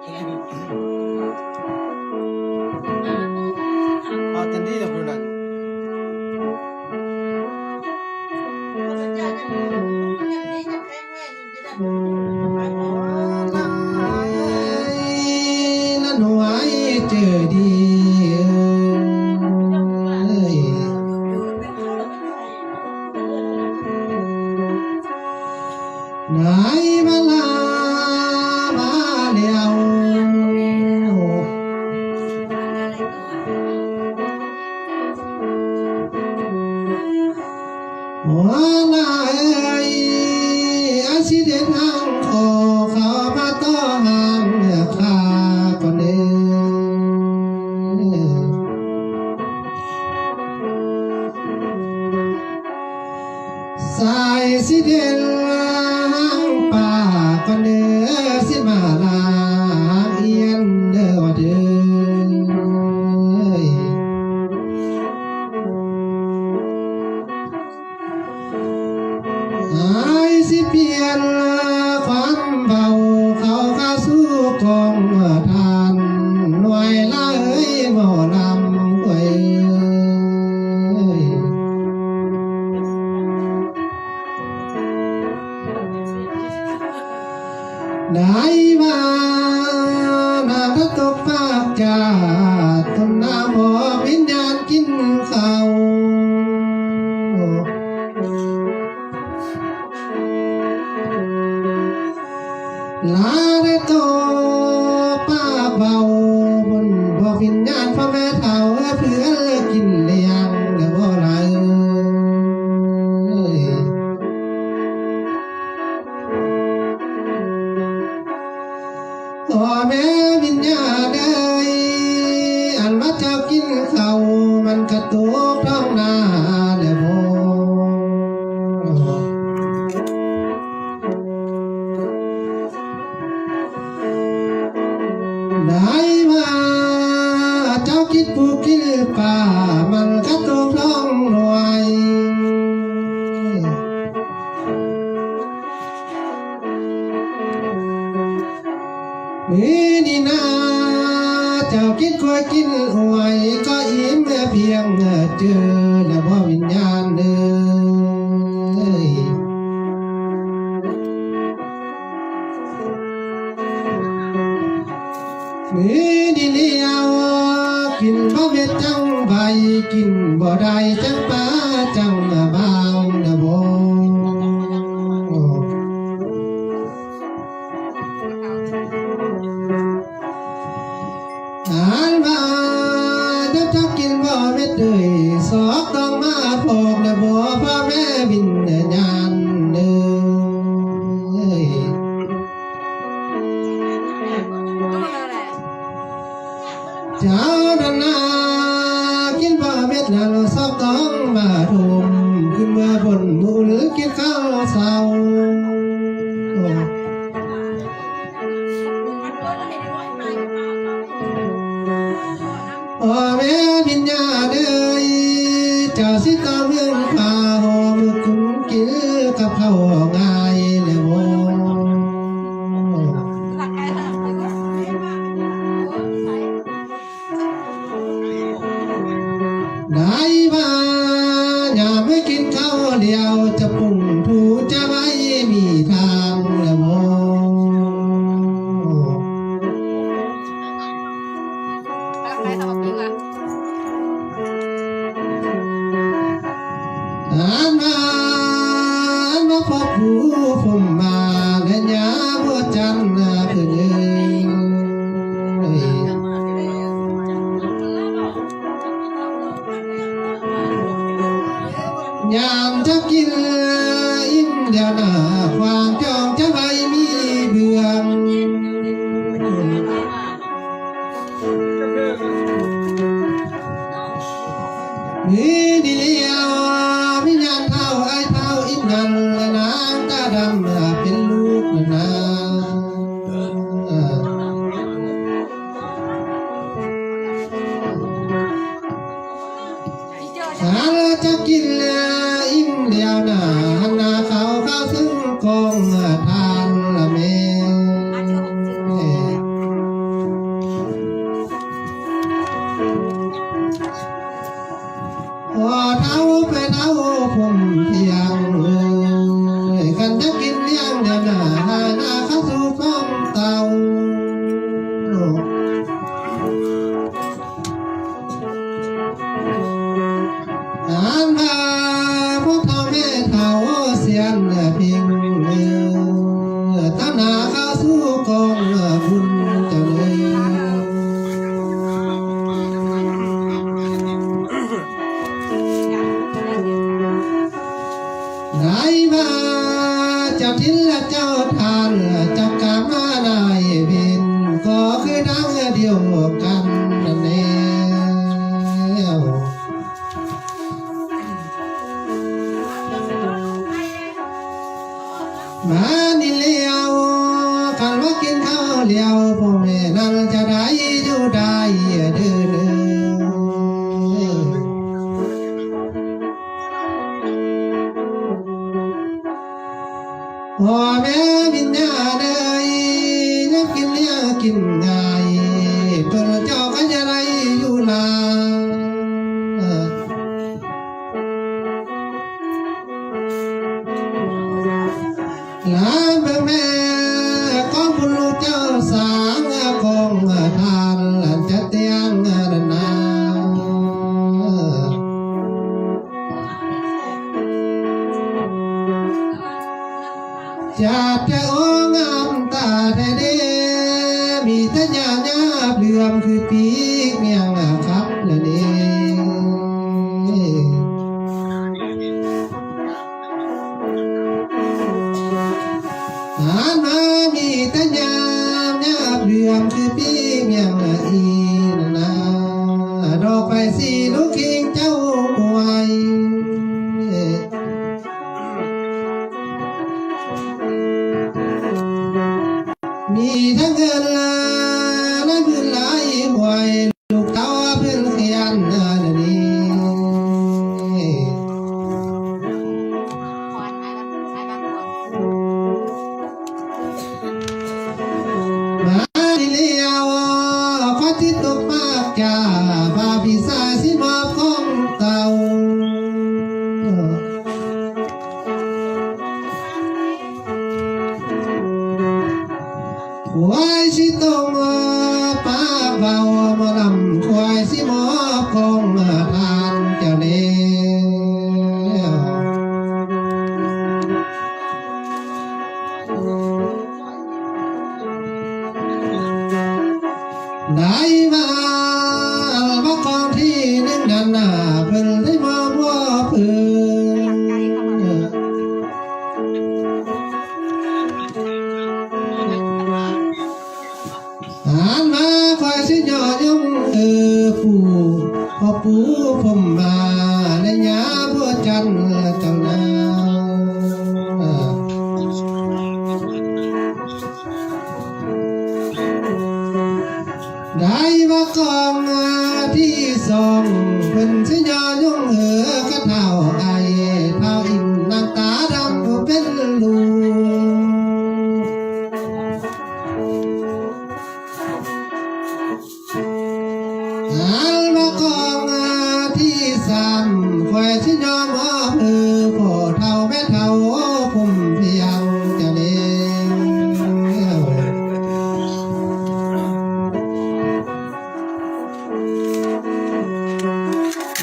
ເອົາຈັນດີລະຜູ້ນັ້ນ ນັ້ນຫວາຍເຈີດີເອີຍ. ນາຍມາລາມາແລ້ວ ຫົວໜ້າເອີຍ ອາຊິເດັດທາງຂໍເຂົ້າມາຕໍ່ຫາງຂ້າກ່ອນເດີ. ສາຍຊິເດັນຫາງປ່າກ່ອນເດີ ຊິມາລາອຽນເດີວ່າເດີ. ອ້າຍຊິປ່ຽນຄວາມເວົ້າ ເຂົ້າກະສູ່ກອງທ່ານ ໜ່ວຍລະເອີຍ ໝໍລຳເອີຍ. ໄດ້ວ່ານາງຕະຕົກປາກຈາກ ຕົນນາມອກວິນຍານກິນເຂົ້າ ລາໄດ້ໂຕປາກເວົ້າ ບຸນບອກວິນຍານພໍ່ແມ່ເຖົ້າ ເພື່ອນເລີກກິນລ້ຽງແລ້ວບໍ່ລະເອີຍ. ພໍ່ແມ່ວິນຍານເອີຍ ອັນວ່າເຈົ້າກິນເຂົ້າ ມັນກະຕົກທ້ອງນາແລ້ວບໍ່? ໄດ້ວ່າເຈົ້າກິນປູກິນປາ ມັນກະຕົກທ້ອງໜ່ວຍ. ມື້ນີ້ນາ ເຈົ້າກິນກ້ວຍກິນອ້ວຍ ກໍອີ່ມພຽງເຈີແລ້ວບໍ່ວິນຍານເອີຍ. ມື້ນີ້ແລ້ວ ກິນບໍ່ເມັດຈັ່ງໃບ ກິນບໍ່ໄດ້ຈັ່ງປາຈັ່ງບາງນະບໍ່. ອັນວ່າເຈົ້າຈັກກິນບໍ່ເມັດເອີຍ ຊອກຕ້ອງມາພອກນະບໍ່ ພໍ່ແມ່ວິນຍານເອີຍ. ເຈົ້ານັ້ນນາ ກິນບໍ່ເມັດແລ້ວ ຊອກຕ້ອງມາທຸ່ມ ຄືເມື່ອບົນບຸນກິນເຂົ້າເຊົ້າ. ພໍ່ແມ່ວິນຍານເອີຍ ເຈົ້າຊິຕ້ອງເມືອງພາ ຫໍ່ມື້ກຸນກິນກັບເຂົ້າງ່າຍແລ້ວບໍ່? ໄດ້ວ່າ ຍາມມື້ກິນເຂົ້າແລ້ວ ຈະປຸງພູຈະໄວ້ມີທາງແລ້ວບໍ່? ໄປເຂົ້າມາກິນລະ. ພໍ່ແມ່ນັ້ນຈະໄດ້ຢູ່ໄດ້ເດີ. ພໍ່ແມ່ວິນຍາເອີຍ ຍາມກິນລ້ຽງກິນງ່າຍ ຕົນເຈົ້າກໍຈະໄດ້ຢູ່ລາ. ລາເບິ່ງແມ່ຂອງບຸນລູກເຈົ້າສ້າງ ຂອງທ່ານຈະແຕ່ງນານາ. ຈັດແຕ່ອອງງາມຕາແທ້ເດ ມີແຕ່ຍາວຍາບເຫຼືອມຄືປີກແມງຄັບລະເດ. ທ່ານມາມີແຕ່ຍາວຍາບເຫຼືອມຄືປີກແມງອີນາ ດອກໄຟສີລຸກຄິງເຈົ້າໄວ. ມີທັງເງິນລະໝື່ນຫຼາຍຫວຍ ລູກເຕົ້າເພິ່ນຂະຫຍັນນະນີ້. ມາດີແລ້ວ ຂໍຕິດຕົກມາກຈາ ພາພີ່ຊາຍຊິມອບຂອງເຕົ້າ. ຄວາຍຊິຕ້ອງປາກເວົ້າ ໝໍລຳຄວາຍຊິມອບຂອງທ່ານເຈົ້າແລ້ວ. ໄດ້ມາເອົາມາຂອງທີໜຶ່ງນັ້ນນາ ເພິ່ນໄດ້ມອບໃຫ້ເພິ່ນ. ອານມາຂ້ອຍຊິຍໍຍົງເອີ ປູ່ ພໍ່ປູ່ພົມມາ ແລະ ຍາບົວຈັນເຈົ້ານາ. ໄດ້ວ່າກອງທີສອງ ເພິ່ນຊິຍໍຍົງເອີ ກະເຖົ້າໄອ ທ້າວອິນນາງຕາດຳຜູ້ເປັນລູກ. ອານມາກອງທີສາມ ຂ້ອຍຊິຍອມມອບໃຫ້ພໍ່ເຖົ້າແມ່ເຖົ້າ ພູມພຽງຈະແລ້ວ.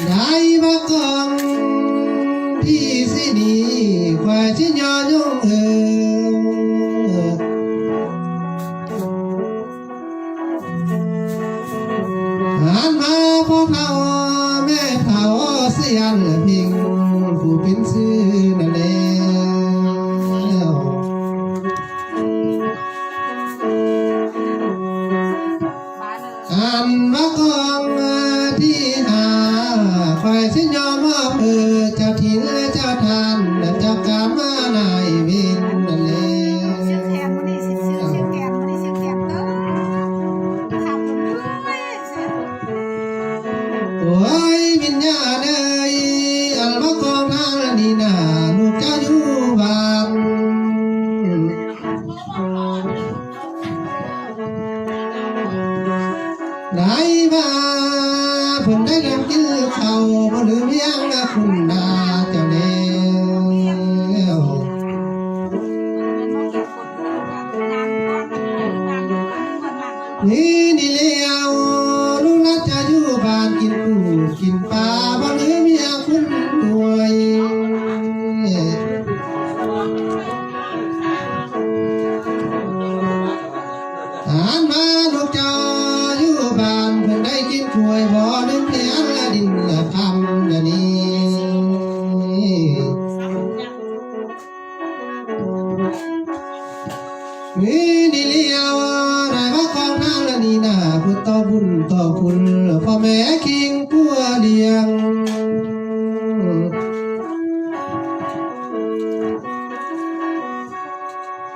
ໄດ້ມາກອງທີສີ່ນີ້ ຂ້ອຍຊິຍອມຍົງເອີ. ອານມາພໍ່ເຖົ້າແມ່ເຖົ້າ ສຽນພິງ ຜູ້ເປັນຊື່ນັ້ນແລ້ວ. ອັນວ່າກອງທີຫ້າ ຂ້ອຍຊິຍອມມອບໃຫ້ເຈົ້າຖິ່ນເຈົ້າທ່ານ ເຈົ້າກາມານາຍເວນນັ້ນແຫຼະ. ໂອ້ຍ ວິນຍາເອີຍ ອັນວ່າກອງທາງນີ້ນາ ລູກເຈົ້າຢູ່ບ້ານ ໄດ້ມາເພິ່ນໄດ້ນຳກິນເຂົ້າ ບໍ່ລືມຫຍັງຄຸນນາເຈົ້າແລ້ວ. ນີ້ນີ້ແລ້ວ ລູກຫຼານຈະຢູ່ບ້ານ ກິນປູກິນປາ ບໍ່ລືມຫຍັງຄຸນດ້ວຍ. ທ່ານມາລູກເຈົ້າຢູ່ບ້ານ ເພິ່ນໄດ້ກິນກ້ວຍ ບໍ່ລືມພຽນລະດິນລະຄຳລະນີ້. ນີ້ນີ້ແລ້ວ ໄດ້ມາຂອງທາງລະນີ້ນາ ເພື່ອຕໍ່ບຸນຕໍ່ຄຸນ ພໍ່ແມ່ຄິງປົວລ້ຽງ.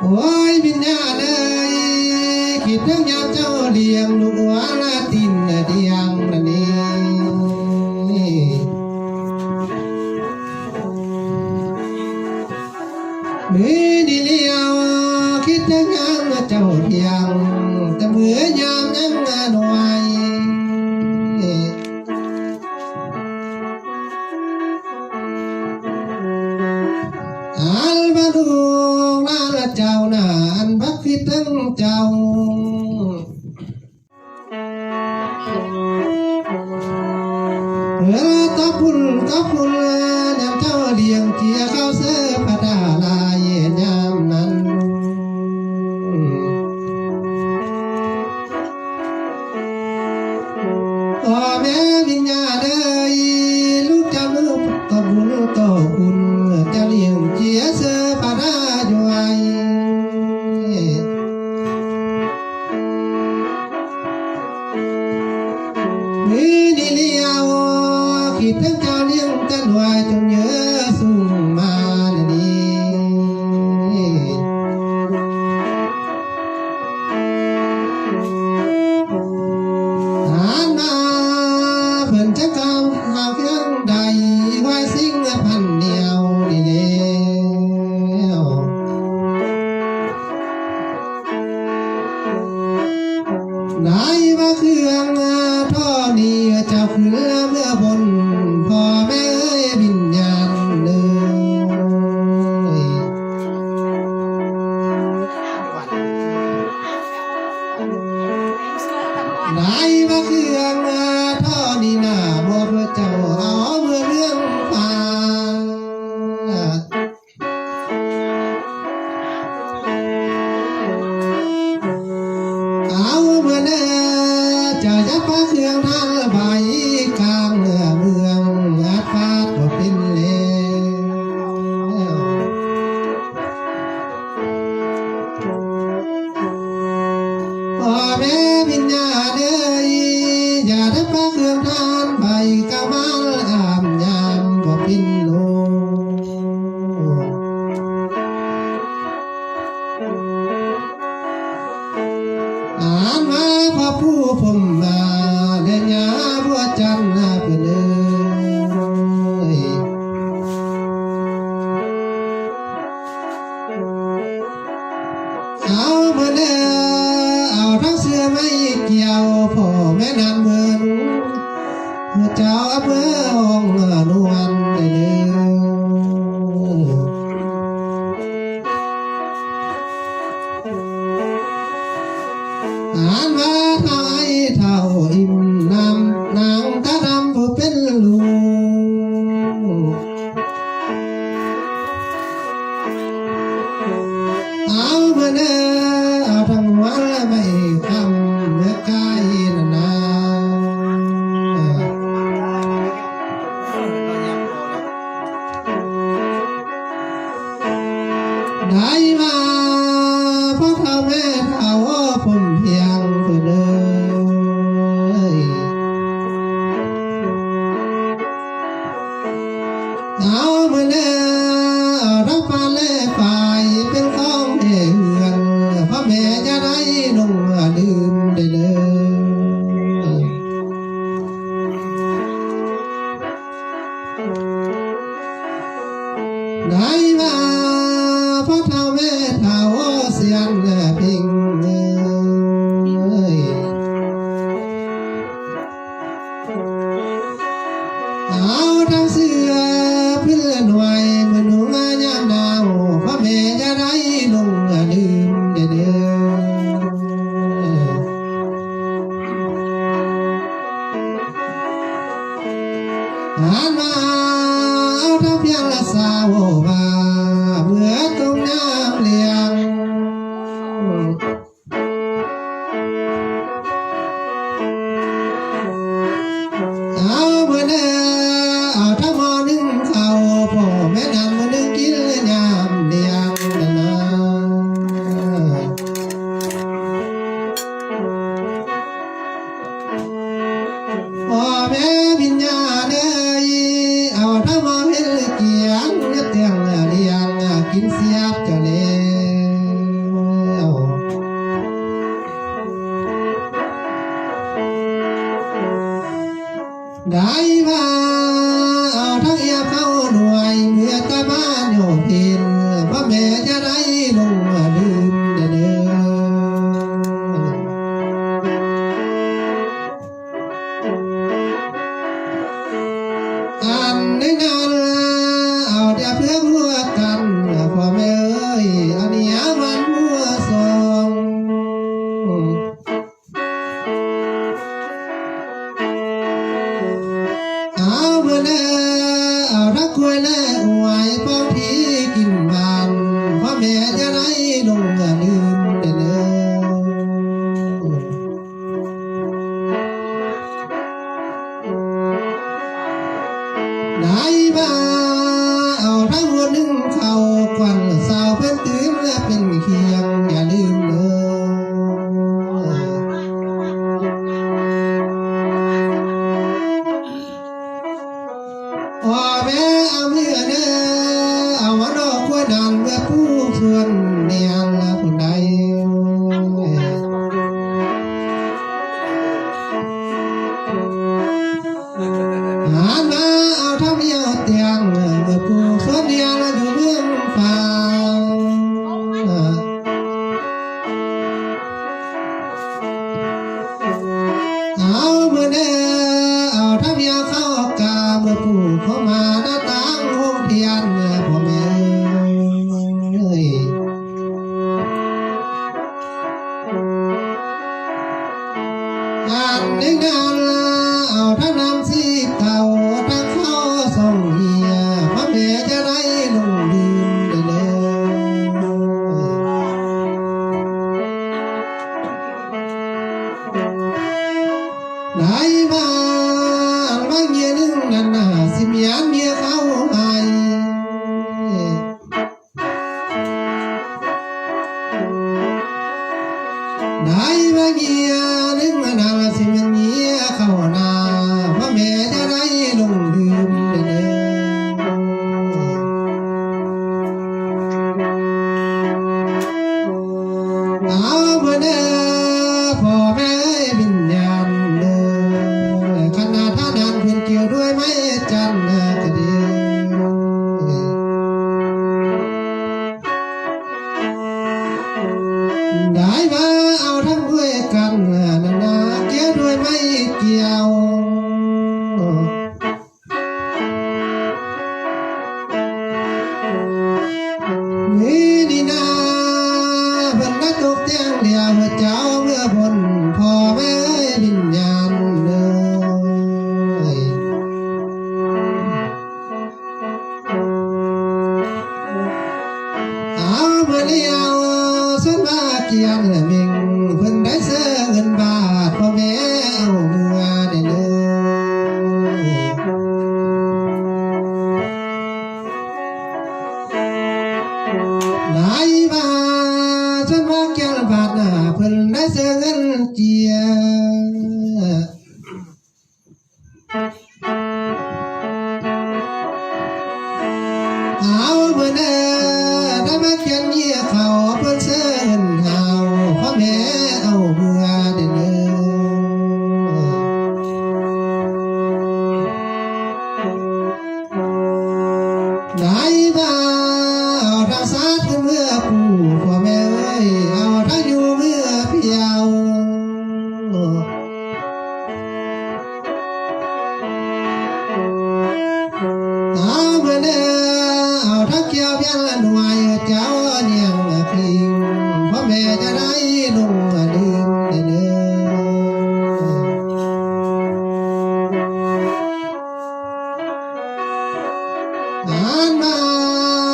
ໂອ້ຍ ວິນຍາເອີຍ ຄິດເຖິງຍາມ ເຈົ້າລ້ຽງລູກອ່ອນລະຕີນດຽງນັ້ນເອງ. ມື້ນີ້ແລ້ວຄິດເຖິງຫຍັງເຈົ້າພຽງ ແຕ່ເມື່ອຍາມຍັງນ້ອຍ ອັນວ່າລູກຫຼານເຈົ້ານັ້ນ ອັນບັກຄິດເຖິງເຈົ້າ ເອີ ຂອບຄຸນ ຂອບຄຸນ ນຳເຈົ້າລ້ຽງເຈ້ຍເຂົ້າເສີບພະທາລາຍຍາມນັ້ນ. ພໍ່ແມ່ວິນຍາເອີຍ ລູກຈຳລູກຕໍ່ບຸນຕໍ່ຄຸນ ຈະລ້ຽງເຈ້ຍເສີບພະທາຍວາຍ. ມື້ນີ້ແລ້ວ ຄິດເຖິງເຈົ້າລ້ຽງກັນໄວ້ ຈົນເຍີະສູງມາແນວນີ້. ທ່ານມາເພິ່ນຈະກ່າວຫາເລື່ອງໃດ ໄວ້ສິ່ງພັນແນວນີ້ແລ້ວ. ໄດ້ວ່າເຄື່ອງເທົ່ານີ້ ເຈົ້າຂຶ້ນເມືອບົນ ພໍ່ແມ່ເອີຍວິນຍານເອີຍ. ໄດ້ວ່າເຄື່ອງເທົ່ານີ້ນາ ໝົດເຈົ້າເອົາເມືອເມືອງຟ້າ. ເອົາເມືອເດີ ຈະຢ່າປະເຄື່ອງທາງໃບກາງເມືອງ ອາດພາດບໍ່ເປັນແລ້ວ. ພໍ່ແມ່ວິນຍາເອີຍ ຢ່າໄດ້ປະເຄື່ອງທານໃບກາງມານອາບຍາມບໍ່ປິ່ນໂລ. ອານມາພໍ່ຜູ້ພົມມາ ແລະຍາບົວຈັນນາເພິ່ນເອີຍ. ເອົາເມີເດີ ເອົາທັງເສື້ອໄມ້ກ່ຽວ ພໍ່ແມ່ນາງເມີນ ເຈົ້າເອົາເມືອຫ້ອງນວນໄດ້ເດີ. ອານວ່າເທົ່າໄອ້ເທົ່າອີ່ມນຳ ນາງຕາດຳຜູ້ເປັນລູກ ເອົາເມີເດີ ເອົາທັງຫົວແລະໄມ້ຄຳເມືອກາຍນັ້ນນາ. ໄດ້ມາພໍ່ເຖົ້າແມ່ເຖົ້າຜົມພຽງເພິ່ນເອີຍ ເອົາເມີເດີ ເອົາທັງປານແລະຝາຍ ເປັນຂອງແມ່ເຮືອນ ພໍ່ແມ່ຢ່າໄດ້ຫຼົງລືມໄດ້ເດີ. ໄດ້ມາພໍ່ເຖົ້າແມ່ເຖົ້າ ສຽນແລະເພັງເອີຍ ເອົາທັງເສື້ອພື້ນລະໜ່ວຍ ເມືອນຸ່ງຍາມໜາວ ພໍ່ແມ່ຢ່າໄດ້ຫຼົງລືມໄດ້ເດີ. ອານມາເອົາທັງພຽງລະສາວວ່າ ເມື່ອຕົງຍາມລຽງ ເອົາເມີເດີ ເອົາທັງໝໍ້ໜຶ້ງເຂົ້າ ພໍ່ແມ່ນາງເມືອໜຶ້ງກິນຍາມລຽງນະນາ. ພໍ່ແມ່ວິນຍາເອີຍ ເອົາທັງໝໍ້ເຮັດກຽງ ເຮັດແກງລ້ຽງກິນສຽບເຈົ້າແລ້ວ. ໄດ້ວ່າເອົາທັງອຽບເຂົ້າໜ່ວຍ ເມື່ອຕາບ້ານໂຍເພັນ ພໍ່ແມ່ຈະໄດ້ຫຼົງລືມແດ່ເດີ. ອັນໃນນັ້ນເອົາແຕ່ເພື່ອຫົວກັນ ພໍ່ແມ່ເອີຍ ອັນນີ້ຫາວັນຫົວສອງ ເອົາເບິ່ງເດີ ເອົາທັງກ້ວຍແລະອວຍ ປອງທີ່ກິນບານ ພໍ່ແມ່ຈະໄດ້ຫຼົງລືມແດ່ເດີ. ໄດ້ມາເອົາທັງຫົວໜຶ່ງເຂົ້າ ກວນສາວເພິ່ນຕື່ມ ແລະເປັນຄຽງ ຢ່າລືມເດີ. ພໍ່ແມ່ເອົາເມືອເດີ ເອົາມານອກຄວຍນານ ເມືອປູກສວນເນຍນລະຜູ້ໃດ. ຫານມາເອົາທຳເອວຕຽງ ເມືອປູກສວນເນຍນລະຢູ່ເມືອງຟ້າ. ເອົາເມືອເດີ ເອົາທັງເມຍເຂົ້າກາ ເມືອປູກເຂົ້າມາໜ້າຕ່າງໂຮງທຽນ ພໍ່ແມ່ເອີຍ. ອັນໜຶ່ງນັ້ນ ເອົາທັງນ້ຳສີເຕົ້າ ທັງເຂົ້າສອງເຮຍ ພໍ່ແມ່ຈະໄດ້ຫຼົງລືມໄດ້ເລີຍ. ໄດ້ມາອັນວ່າເງຍໜຶ່ງນັ້ນນະ ຊິມຍານເງຍເຂົ້າໃຫ້. ໄດ້ມາເງຍໜຶ່ງນາ ຊິແມ່ນເງຍເຂົ້າໜ້າ ພໍ່ແມ່ຈະໄດ້ຫຼົງລືມເດີ. ເອົາເບີເດີ ພໍ່ແມ່ເອີຍ ວິນຍານເດີ ຄັນນາທານນັ້ນເພິ່ນກ່ຽວດ້ວຍໄມ້ຈັນກະດີ. ໄດ້ມາເອົາທັງດ້ວຍກັນນັ້ນນາ ກ່ຽວດ້ວຍໄມ້ກ່ຽວ. ມື້ນີ້ນາ ເພິ່ນມາຕົກແຕ່ງແລ້ວ ເຈົ້າເມືອບົນ ພໍ່ແມ່ເອີຍ ວິນຍານເອີຍ. ເອົາເມືອແລ້ວ ສ່ວນວ່າກຽນແລະເມັງ ເພິ່ນໄດ້ເຊີເງິນບາດ ພໍ່ແມ່ເອົາເມືອໄດ້ເລີຍ. ໄດ້ວ່າ ສ່ວນວ່າກຽນບາດນາ ເພິ່ນໄດ້ເຊີເງິນເຈຍ. ເອົາເບີເດີ ໄດ້ມາກຽນເຍຍເຂົ້າ ເພິ່ນເຊີເງິນເຮົາ ພໍ່ແມ່ເອົາເມືອໄດ້ເລີຍ. ໄດ້ວ່າເອົາທັງຊາດເມືອປູ່ ພໍ່ແມ່ເອີຍ ເອົາທັງຢູ່ເມືອພຽວ. ເອົາເບີເດີ ເອົາທັງແກ້ວພຽນລະໜ່ວຍ ເຈົ້ານຽງລະຄິງ ພໍ່ແມ່ຈະໄດ້ຫຼົງລືມໄດ້ເລີຍ. ອານມາ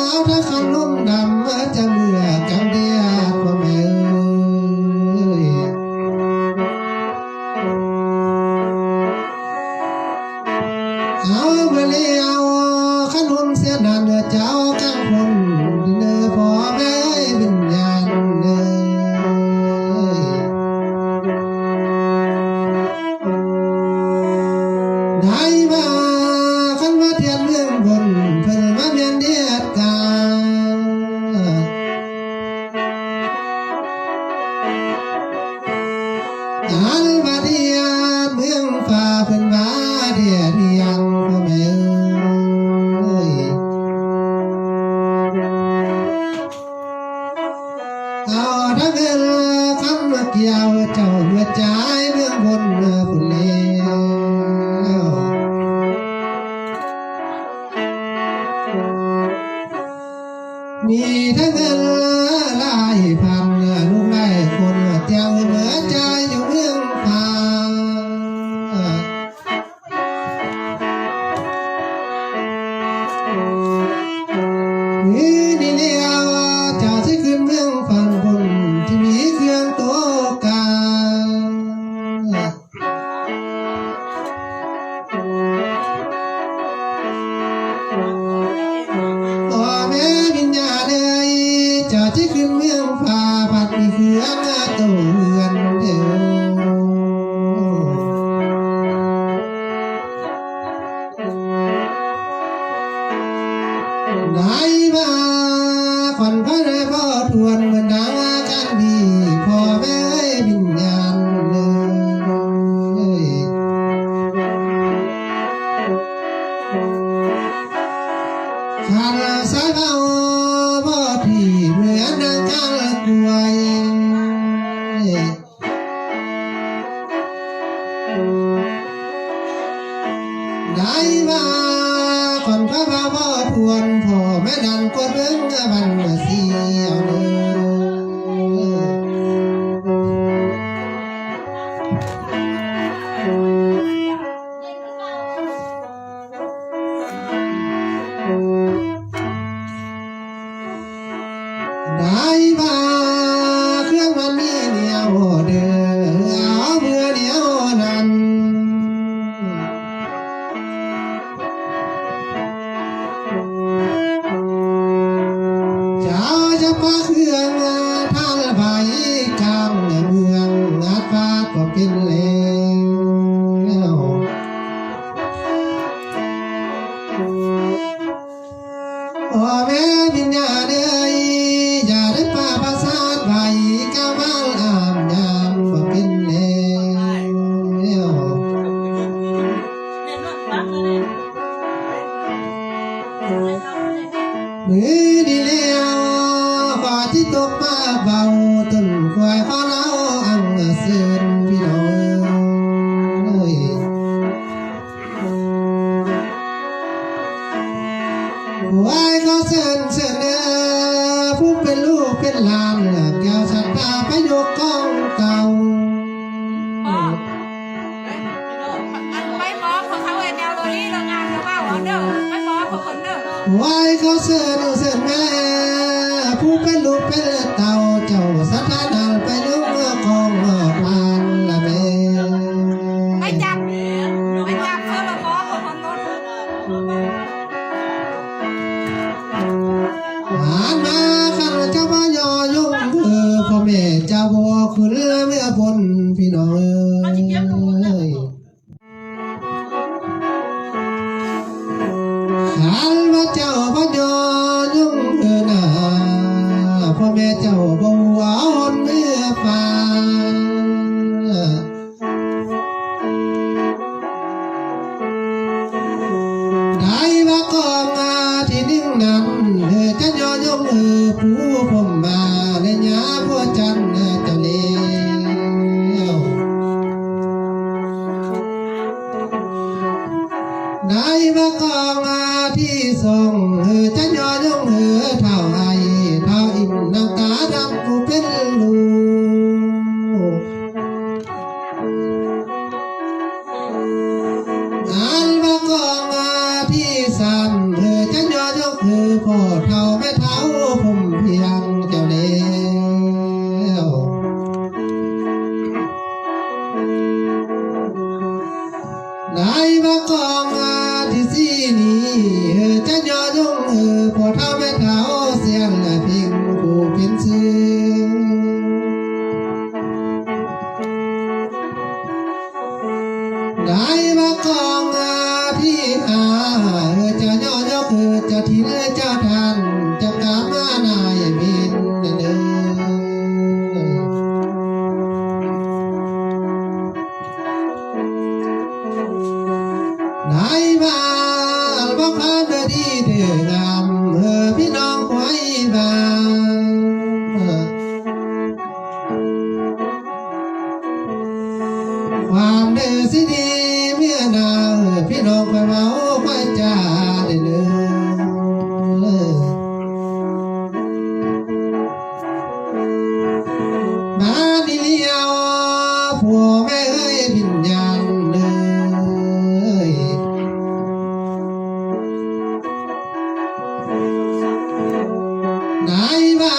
ເອົາທັງຄັນນົມດຳ ຈະເມືອກຳດຽດ ພໍ່ແມ່ເອີຍ. ເອົາເບີແລ້ວ ຄັນຫົ່ມເສຍນັ້ນ ເຈົ້າກາງພົ້ນເດີ ພໍ່ແມ່ເອີຍ ວິນຍານເອີຍ. ໄດ້ມາ ຄັນວ່າທຽນເມືອງບົນ ເພິ່ນມາແມ່ນດຽດກາ ອັນວ່າດຽດເມືອງຟ້າ ເພິ່ນວ່າດຽດ ເມືອຈາຍເມືອງພົ້ນພຸ້ນແລ້ວ. ມີທັງເງິນຫຼາຍພັນ ລູກຫຼາຍຄົນ ແຕ່ວເມືອຈາຍຢູ່ເມືອງຟ້າ. ມື້ນີ້ແລ້ວ ເຈົ້າຊິຂຶ້ນເມືອງຝັ່ງພຸ້ນ ທີ່ມີເຄື່ອງຕົວກາ. ພໍ່ແມ່ວິນຍາເອີຍ ເຈົ້າຊິຂຶ້ນເມືອງຟ້າ ພັດມີເຄື່ອງໂຕເຮືອນເດີ. ໄດ້ມາຂວັນຂວັນໃຫ້ພໍ່ທວນ ເໝືອນດັ່ງການດີ ພໍ່ແມ່ເອີຍວິນຍານເອີຍ. ຄັນສາຍເວົ້າບໍ່ຖີ່ ເໝືອນດັ່ງການກວຍ. ໄດ້ມາກ່ອນພະວ່າບໍ່ທວນ ພໍ່ແມ່ນັ້ນກວດເບິ່ງບັນຊີເອົາເດີ. ໄດ້ວ່າເຄື່ອງມັນມີແນວເດີ ເອົາເມື່ອແນວນັ້ນ ເຈົ້າຈະປະເຄື່ອງທານໃບກາງເມືອງ ອາດປາດກໍເປັນແລ້ວ. ພໍ່ແມ່ວິນຍາເອີຍ ຢ່າໄດ້ປະປະສາດໄວ້ ກະມາອາບຍາມບໍ່ເປັນແລ້ວ. ມື້ນີ້ແລ້ວ ຟ້າທີ່ຕົກມາເບົາ ຕົ້ນກວຍຂໍລາວອັງເຊີນ ພີ່ນ້ອງເອີຍ. ໄວ້ຂໍເຊີນ ເຊີນເດີ ຜູ້ເປັນລູກເປັນຫຼານ ແກ້ວສັດທາໄປຍົກກອງເຕົາ. ໄປຂໍເຂົາເຈົ້າເອີຍ ແນວໂລນີ້ເລີງານເລີເວົ້າເອົາເດີ ໄປຂໍເຂົາເພິ່ນເດີ. ໄວ້ຂໍເຊີນ ເຊີນແມ່ ຜູ້ເປັນລູກເປັນເຕົ້າ ເຈົ້າສັດທານານໄປຍົກກອງທ່ານລະແມ່. ໄປຈັບ ໄປຈັບເຊີນລະຂໍເຂົາເພິ່ນໂລດ. ອ່ານມາ ຄັນເຈົ້າບໍ່ຍໍຍົງເອີ ພໍ່ແມ່ເຈົ້າບໍ່ຂຶ້ນເມືອພົ້ນ ພີ່ນ້ອງເອີຍ. ຄັນວ່າເຈົ້າບໍ່ຍໍຍົງເອີນາ ພໍ່ແມ່ເຈົ້າບໍ່ຫົວຫົນເມືອປ່າ. ໄດ້ວ່າກອງທີ່ໜຶ່ງນັ້ນ ເອີ ຈະຍໍຍົງເອີ ປູພົມມາ ແລະຍາບົວຈັນເຈົ້າແລ້ວ. ໄດ້ວ່າກອງທີ່ສອງ ເອີ ຈະຍໍຍົງເອີ ທ້າວໄອ ທ້າວອິນ ນ້ຳຕາດຳຜູ້ເປັນລູກ. ອັນວ່າກອງທີ່ສາມ ເອີ ຈະຍໍຍົງເອີ ພໍ່ເຖົ້າແມ່ເຖົ້າພົມພຽງເຈົ້າແລ້ວ. ໄດ້ວ່າກອງທີ່ສີ່ນີ້ ຈະຍໍຍົງເອີ ພໍ່ເຖົ້າແມ່ເຖົ້າສຽງເພັງຜູ້ເປັນຊື່. ໄດ້ວ່າກອງທີ່ຫ້າ ຈະຍໍຍົງເອີ ເຈົ້າຖິ່ນເຈົ້າທ່ານ ເຈົ້າກາມານາຍເປັນເດີ. ໄດ້ວ່າບໍ່ຄວາມເດີດີເດີງາມ ເອີ ພີ່ນ້ອງຄວາຍບ້ານ. ຊິດີເມື່ອນາ ພີ່ນ້ອງຂ້ອຍເວົ້າຂ້ອຍຈາໄດ້ເລີຍ. ມາດີແລ້ວ ພໍ່ແມ່ເອີຍ ວິນຍານເອີຍ ໄດ້ວ່າ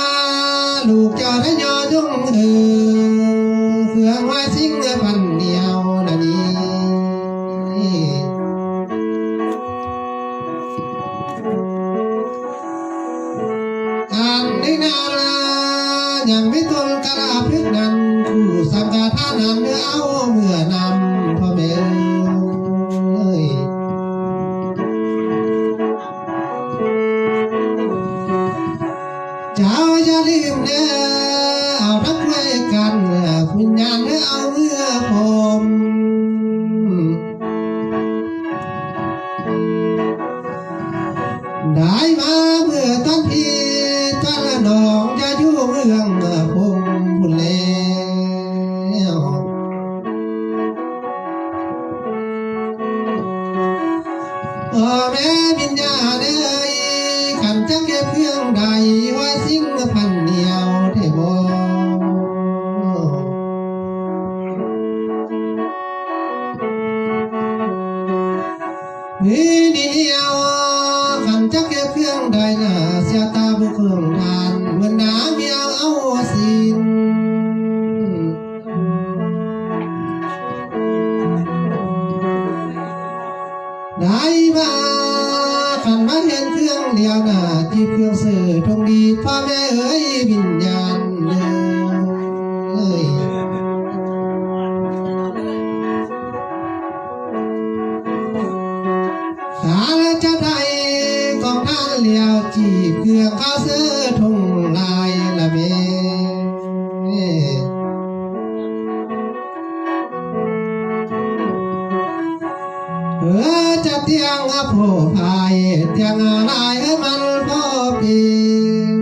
ລູກເຈົ້າໄດ້ຍໍຈົງເອີ ເຄື່ອງໄມ້ສິ່ງພັນດຽວນະນີ້ ອັນໃນນາລາຍັງມີຕົ້ນກະລາພຶກນັ້ນ ຜູ້ສັງກະທານນັ້ນເອົາເມືອນຳ ພໍ່ແມ່ເອີຍ. ເຈົ້າຢ່າລືມເດີ ເອົາທັງໄວ້ກັນ ວິນຍານເດີ ເອົາເມືອພ້ອມ ໄດ້ມາເມືອຕອນພີ້ ຕອນລະນ້ອງຈະຢູ່ເມືອງພົມພຸ້ນແລ້ວ. ພໍ່ແມ່ວິນຍານເອີຍ ຄັນຈະເກັບເຄື່ອງໃດ ໄວ້ສິ່ງພັນດຽວແທ້ບໍ່? ມີດີດຽວ ຄັນຈະເກັບເຄື່ອງໃດນະ ເສຍຕາບຸກເຄື່ອງທ່ານ ເໝືອນນາງແມວເອົາຊີ້ນ. ໄດ້ມາ ຄັນມາເຫັນເຄື່ອງດຽວນະ ຈີບເຄື່ອງເສີທົງດີ ພໍ່ແມ່ເອີຍ ວິນຍານເອີຍ. ຂ້າລະເຈົ້າໄດ້ກອງທານແລ້ວ ຈີບເຄື່ອງຂາວເສີທົ່ງລາຍລະແມ່. ເອີ ຈະຕຽງໂພພາຍ ຕຽງລາຍໃຫ້ມັນພໍເປັນ.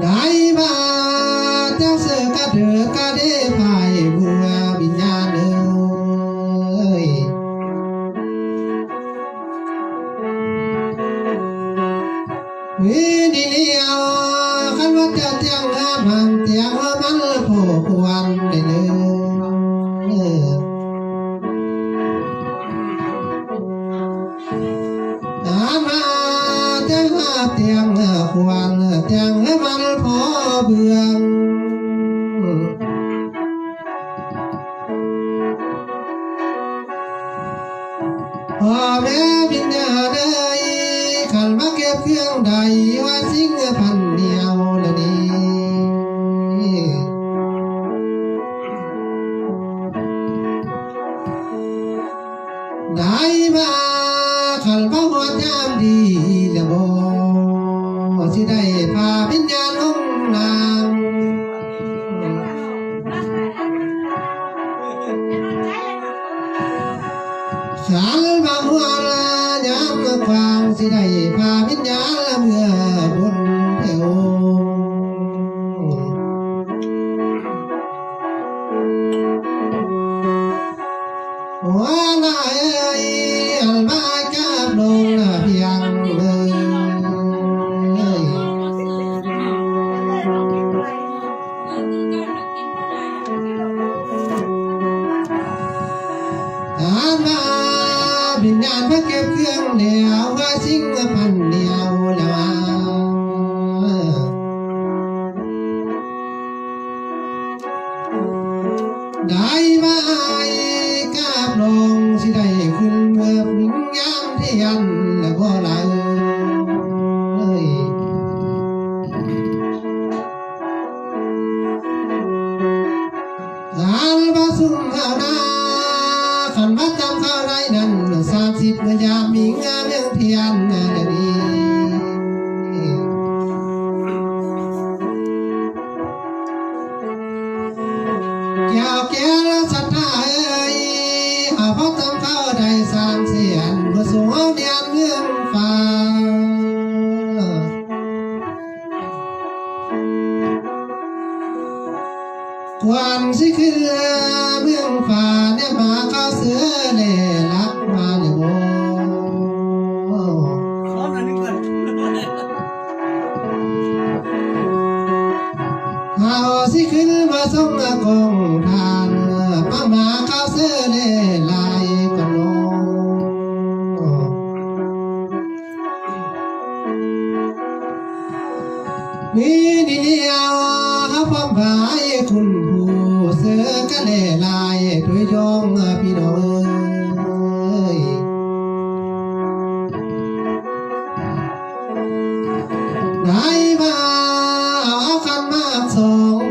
ໄດ້ມາແຕ່ເສືອກະເດີກະເດພາຍເມືອວິນຍານເອີຍ. ວິນຍານ ຄັນວ່າຈະຕຽງງາມຫັ້ນ ຕຽງມັນພໍຄວນໄດ້ເດີ. ອາມາແຕ່ງຫາແຕ່ງຄວັນ ແຕ່ງໃຫ້ມັນພໍເບືອງ. ພໍ່ແມ່ວິນຍານເອີຍ ຄັນມາເກັບເຄື່ອງໃດ ວ່າສິ່ງພັນດຽວລະນີ້. ໄດ້ມາຄັນມາຮອດຍາມດີແລ້ວບໍ່ ຊິໄດ້ພາວິນຍານລົງນາງ. ຄັນມາຮອດຍາມກວາງ ຊິໄດ້ພາວິນຍານລະເມືອບຸນແຖວ. ຫົວໜ້າເອີຍ ອັນມາກັບນ້ອງນາພຽງເອີຍ. ອັນມາວິນຍານມາເກັບເຄື່ອງແລ້ວ ວ່າສິ່ງພັນດຽວລະວ່າ. ໄດ້ມາອ້າຍກັບນ້ອງ ຊິໄດ້ຂຶ້ນເມືອວິນຍານທຽນແລ້ວບໍ່ລະເອີຍ. ອັນວ່າຊຸມເຮົານາ ຄັນວ່າຕາມຂ່າວໄດ້ນັ້ນ ສາມສິບເມືອຍາມມີງານເລື່ອງທຽນນະນີ້. ແກ້ວແກ້ວສັດທາເອີຍ ຫາພໍ່ຕຳເຂົາໄດ້ສາມສຽນ ບໍ່ສູງເຮົານຽນເມືອງຟ້າ. ຄວັນຊິຂຶ້ນເມືອງຟ້າ ແນມມາຂາວເສືອແລລັກມາແລ້ວໂອ້. ເຮົາຊິຂຶ້ນມາສົ່ງກອງທານ ມາ ມາຂາວເສືອແລຫຼາຍກວ່ານ້ອງ. ມີນີ້ແລ້ວ ເຮົາພ້ອມພາຍຄຸນຜູ້ເສືອກະແລຫຼາຍ ໂດຍຍ່ອງພີ່ນ້ອງເອີຍ. ໄດ້ມາເອົາຂັນໝາກສອງ